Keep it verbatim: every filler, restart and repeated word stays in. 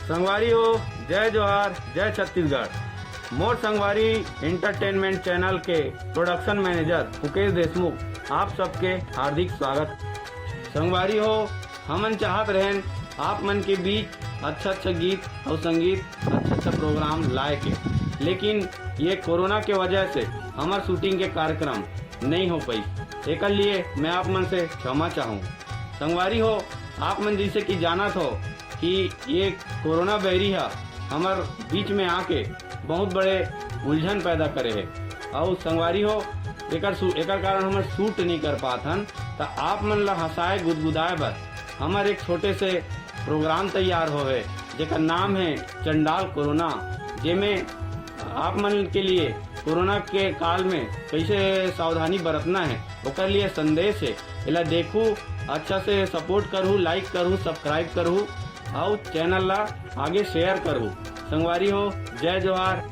संगवारी हो, जय जोहार, जय छत्तीसगढ़। मोर संगवारी एंटरटेनमेंट चैनल के प्रोडक्शन मैनेजर मुकेश देशमुख आप सबके हार्दिक स्वागत। संगवारी हो, हमन चाहत रहन आप मन के बीच अच्छा अच्छा गीत और संगीत, अच्छा अच्छा प्रोग्राम लाए के, लेकिन ये कोरोना के वजह से हमर शूटिंग के कार्यक्रम नहीं हो पाई। एकर लिए मैं आप मन से क्षमा चाहूँ। संगवारी हो, आप मन जैसे कि जानत हो कि ये कोरोना बैरी ह हमर बीच में आके बहुत बड़े उलझन पैदा करे हे। और संगवारी हो, एकर सु-, एकर कारण हमर शूट नहीं कर पात हन। त आप मन ला हंसाए गुदगुदाए बर हमर एक छोटे से प्रोग्राम तैयार होवे, जेकर नाम है चंडाल कोरोना, जेमे आप मन के लिए कोरोना के काल में कैसे सावधानी बरतना है, ओकर लिए संदेश है। एला देखू, अच्छा से सपोर्ट करहू, लाइक करहू, सब्सक्राइब करहू, और चैनल ला आगे शेयर करहू। संगवारी हो, जय जोहार,